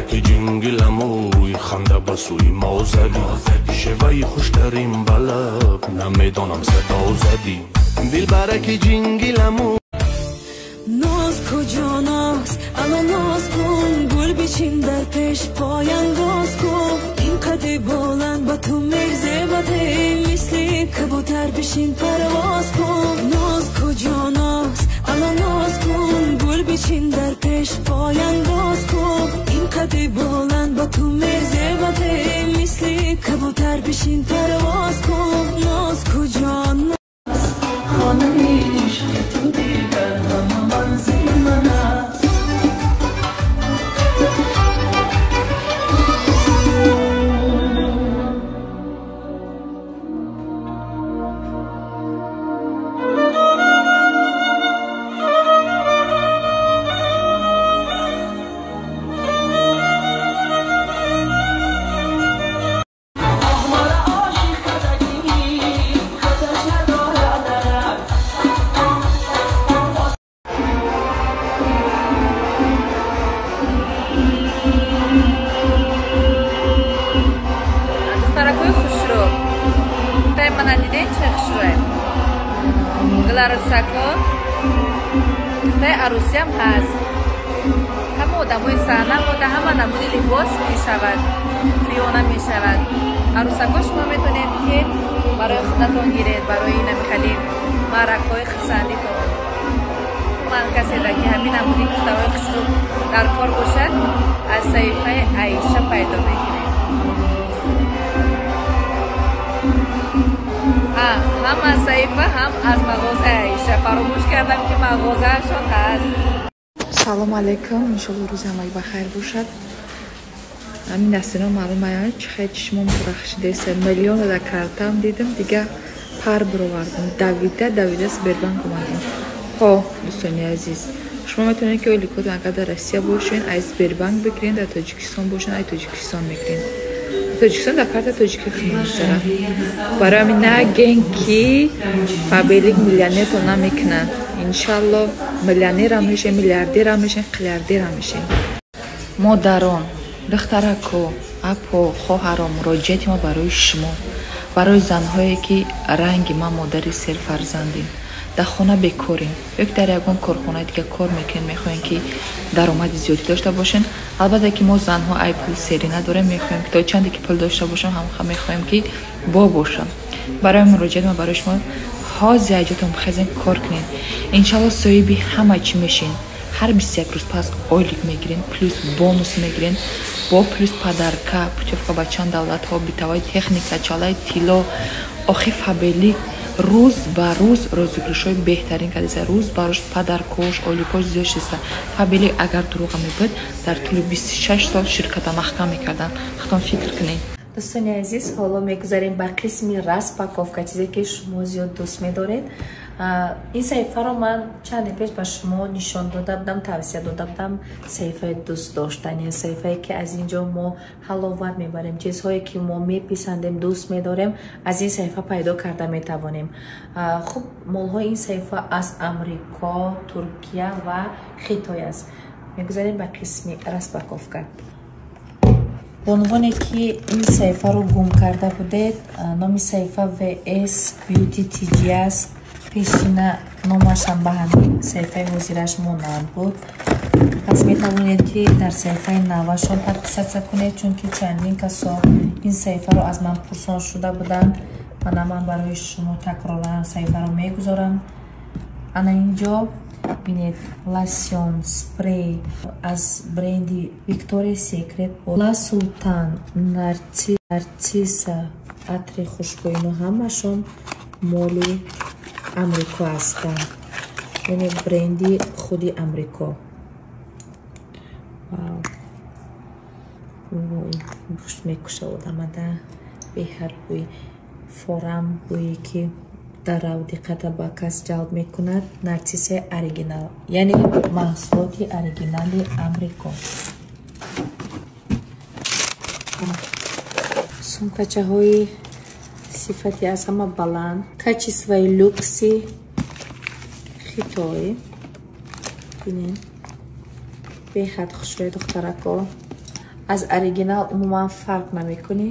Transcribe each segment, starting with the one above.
Дилбараки ҷингиламӯй, ханда ба сӯи мо задӣ. Шеваи хуштарин ба лаб, намедонам садо задӣ. Дилбараки ҷингиламӯй. Ноз куҷо ноз, ало ноз кун, гул бичин дар пеш пояндоз кун. Ин қади баланд ба ту мезебад, мисли кабутар бишин парвоз кун. Ноз куҷо ноз, ало ноз кун, гул бичин дар пеш пояндоз кун. Ин қади баланд ба ту мезебад, мисли кабутар бишин парвоз кун. Ноз куҷо ноз. Хонаи ишқи ту дигар ҳама манзил ман аст. Духтаракои хушрӯ, куртаи мана дидед, чӣ хушрӯе? Гуларӯсако, куртаи арӯсиам ҳаст. Ҳама одамои саҳна мода, ҳама намуди либос мешавад, туёна мешавад. Арӯсако шумо метавонед, ки барои худатон гиред, барои намихали маъракҳои хурсандитон. Ман каседа ки ҳамин намуди куртаҳои хушрӯ дар кор бошад, аз саҳифаи Аиша пайдо мекунед. Ҳам аз саҳифа, ҳам аз мағозаи Аиша. Фаромӯш кардам, ки мағозаашон ҳаст. Салом алейкум, иншолло рӯзи ҳамаи бахайр бошад. Ҳамин дастино маълум ая, чӣ хел чишмом рахшидеса. Миллион дар картам дидам, дига пар бировардам. Давида, давида Сбербанк омадам. Хо, дӯстони азиз, шумо метавонед, ки ойликотон агар дар Россия бошен, аз Сбербанк бигирен, дар Тоҷикистон бошен, аз Тоҷикистон мегирен. Тоҷикистон дар карта тоҷикӣ мегузарад. Барои ҳамин наген, ки Фаберлик миллионертон намекунад. Иншалло миллионерам мешем, миллиардерам мешем, қиллиардерам мешем. Модарон, духтарако, апо, хоҳаро, муроҷиати мо барои шумо, барои занҳое, ки ранги ман модари серфарзандем, дар хона бекорем ё ки дар ягон корхонаи дига кор мекунем, мехоҳем, ки даромади зиёдӣ дошта бошем. Албатта, ки мо занҳо ай пул серӣ надорем, мехоҳем, ки то чанде ки пул дошта бошам, ҳам мехоҳем, ки бо бошам. Барои муроҷиат ма барои шумо: ҳозир аҷотон бихезен, кор кунед, иншалло соҳиби ҳама чӣ мешин. Ҳар 21 рӯз пас ойлик мегирен, плюс бонус мегирен, бо плюс подарка, путёвка ба чанд давлатҳо, бытовая техника, чалаи тилло. Охи, Фаберлик рӯз ба рӯз розыгрышҳои беҳтарин кардеса, рӯз ба рӯз подаркош, ойликош зиёд шиста. Фаберлик агар дурӯға мебуд, дар тӯли 26 сол ширката маҳкам мекарданд. Худтон фикр кунед. Дӯстони азиз, ҳоло мегузарем ба қисми распаковка, чизе ки шумо зиёд дӯст медоред. Ин саҳифаро ман чанде пеш ба шумо нишон дода будам, тавсия дода будам. Саҳифаи дӯстдоштани, саҳифае ки аз ин ҷо мо ҳаловат мебарем, чизҳое ки мо меписандем, дӯст медорем, аз ин саҳифа пайдо карда метавонем. Хуб, молҳои ин саҳифа аз Амрико, Туркия ва Хитой аст. Мегузарем ба қисми распаковка. Бонувоне ки ин саҳифаро гум карда будед, номи саҳифа VS Beauty TG аст. Пешина номашам ба ҳамин саҳифаи ҳозираш монанд буд. Пас метавонед, ки дар саҳифаи навашон подписаться кунед, чунки чандин касо ин саҳифаро аз ман пурсон шуда буданд. Мана, ман барои шумо такроран саҳифаро мегузорам. Ана инҷо бинед: лосьон, спрей аз бренди Victoria's Secret, La Sultan, Нарцисса, атри хушбӯй. Ино ҳамашон моли Амрико ҳастанд, яъне бренди худи Амрико. Вау, гӯшт мекуша одамада. Беҳад бӯи форам, бӯе ки дарав диққата ба кас ҷалб мекунад. Нарсисаи оригинал, яъне маҳсулоти оригинали Амрико. Сумкачаҳои сифати аз ҳама баланд, качествои люкси Хитой. Бинед, беҳад хушрӯи, духтарако. Аз оригинал умуман фарқ намекунӣ.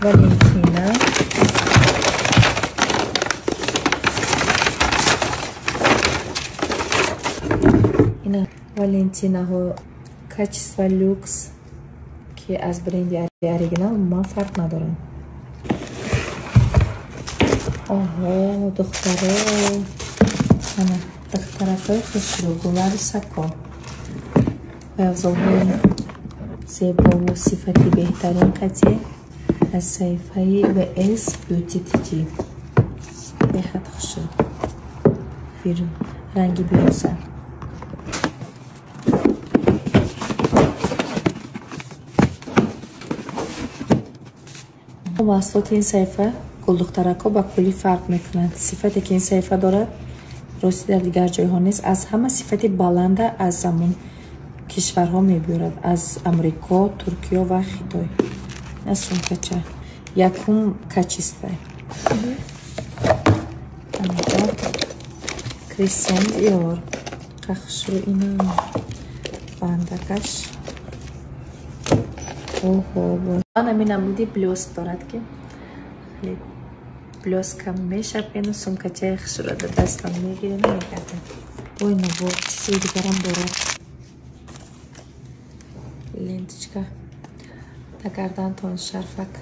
Валентина. Ина Валентинаҳо качество люкс ки аз бренди оригинал умуман фарқ надоранд. Оҳо, духтаро. Ана духтаракҳои хушрӯ, гулари сако. Пойафзолҳои зебову сифати беҳтарин қатъи аз саҳифаи VS Beauty TG. Беҳад хушрӯ. Ранги бирӯза. Маҳсулоти ин саҳифа гулдухтаракҳо ба куллӣ фарқ мекунанд. Сифате ки ин саҳифа дорад рости дар дигар ҷойҳо нест. Аз ҳама сифати баланда аз замон кишварҳо мебиёрад, аз Амрико, Туркиё ва Хитой. Ина сумкача якум качество. Кристиан Диор қахшрӯ ина бандакаш. Оҳо, ана намуди блёск дорад ки блёска мешапену сумкачаи хушро дар дастам мегирем, мегардем. Ой, набо чизи дигарам дорад. Ленточка дар гардантон, шарфак.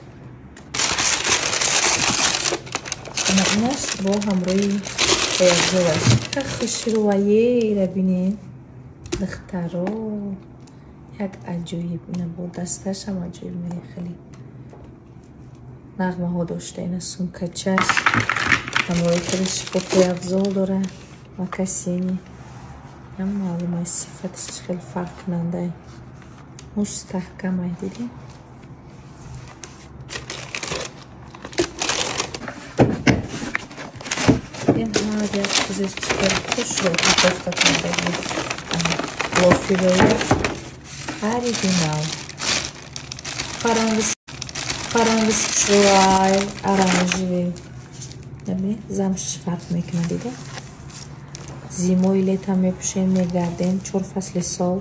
Ана инаш бо ҳамроҳи пойафзолаш. Хушрӯаера бинед, духтаро, як аҷоиб. Ина бо дасташам аҷоиб, хеле нағмаҳо дошта. Ина сумкачаш ҳамроҳи худаш бо пойафзол дорад, макасини. Ям маълум аст сифаташ чӣ хеле фарқкунандае. Мустаҳкамай, дидӣ? Ин ҳар як чизеш чӣ хеле хушро упаковка кардагӣ. Лофирои оригинал. Парангиш хушрӯай, оранжевый. Набинед, замшаш фарқ мекунад, дида? Зимои лета мепӯшем, мегардем, 4 фасли сол.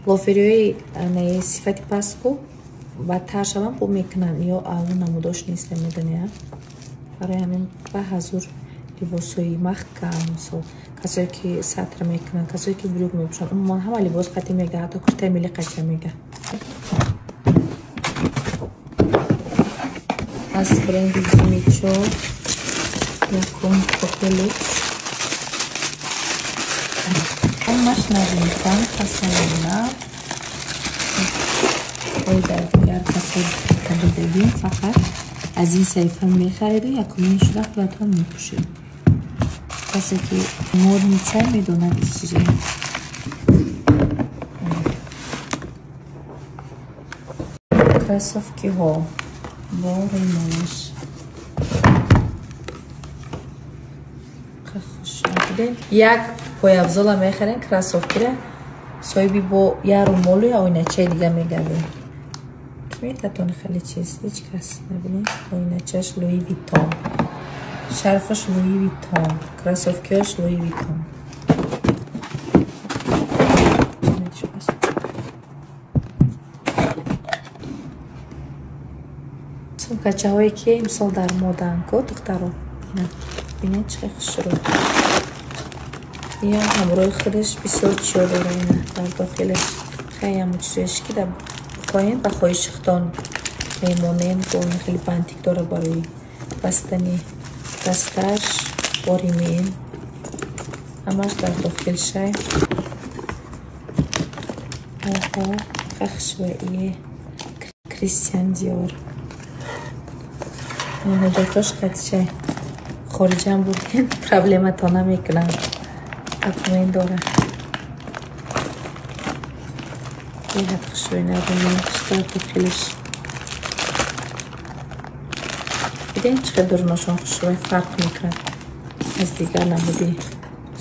Лофериҳои сифати паст ку бадтар шаванд, бо мекунанд. Ё аву намудош нест, медонед. Барои ҳамин ба ҳазур либосҳои маҳкам, мисол касое ки сатр мекунанд, касое ки брюк мепӯшанд, умуман ҳама либос қатъи мега, ҳатто куртаи милли қатъи мега. Аз бренди Jimmy Choo якум копеликс. Ҳамаш новинка, фасони нав. Ой, дар дигар касо кадодагӣ фақат аз ин саҳифа мехариду якумин шуда худатон мепӯшед. Касе ки модница медонад ин чизо. Кроссовкиҳо бо румолаш. Як пойафзола мехарем, кроссовкира соҳиби бо як румолу як оиначаи дига мегардем. Ки метатон хеле чиз, ҳеҷ кас набинед. Оиначаш Луи Виттон, шарфаш Луи Виттон, кроссовкиаш Луи Виттон. Сумкачаҳое ки имсол дар моданд ку духтаро, бинед чӣ хушрӯ. Ин ҳамроҳи худаш бисёр чиё дора. Ина дар дохилаш хеле чизоеш ки дар хоҳем ба хоҳиши худтон мемонем. Бо хеле бантик дора барои бастани дасташ, бо ремень. Ҳамаш дар дохил шай. Оҳо, хушрӯие Кристиан Диор. Ҳуҷҷатош қатъшай. Хориҷам бурдем, проблемато намекунанд. Документ дорад. Беҳад хушрӯй румонаш дар дохилаш. Дидем чӣ қадр дурношон хушрӯй фарқ мекунад аз дигар намуди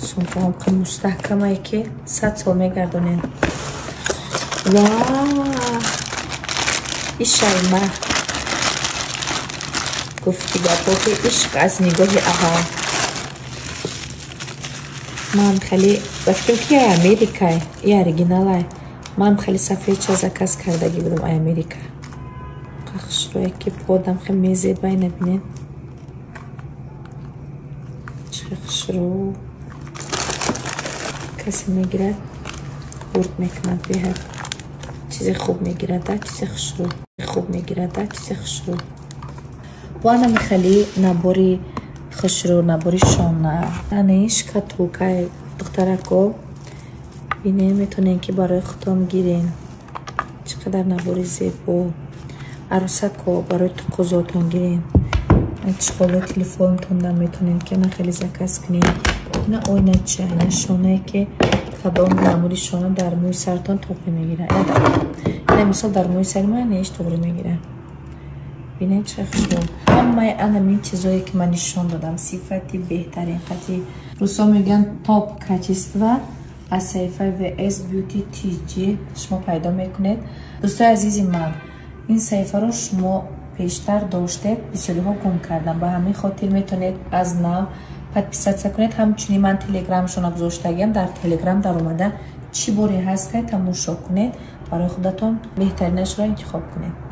сумкаҳо. Мустаҳкамае ки 100 сол мегардонем. Ва ишайма гуфти гапо ки ишқ аз нигоҳи аввал. Ман хеле ба фикрам ки я Америкай, я оригиналай. Ман хеле сафедча заказ кардагӣ будам ай Америка. Хушрӯя ки подам хеле мезебай, набинед, чӣ хушрӯ. Касе мегирад, бурд мекунад, беҳад чизи хуб мегирад, чизи хушрӯ хуб мегирад, чизи хушрӯ. Бо анами хеле набори хушрӯ, набори шона, ани шкатулкаи духтарако бинем, метавонем ки барои худтон гирен. Чӣ қадар набори зебо, арӯсако, барои туқузотон гирен. Чехолои телефонтонда метавонем ки ана хеле заказ кунем. Ина ойнача, ина шонае ки кадом намуди шона дар мӯи сартон туғри мегирад. Ина мисол дар мӯи сари ма иш туғри мегирад. Бинед, чӣ хушрӯ. Ҳамаи анамин чизое ки ман нишон додам, сифати беҳтарин, қати русо мегӯянд топ качество, аз саҳифаи VS Beauty TG шумо пайдо мекунед. Дӯстои азизи ман, ин саҳифаро шумо пештар доштед, бисёриҳо гум кардам, ба ҳамин хотир метавонед аз нав подписаться кунед. Ҳамчунин ман телеграмшона гузоштагиам, дар телеграм даромада чӣ боре ҳастай тамошо кунед, барои худатон беҳтаринашро интихоб кунед.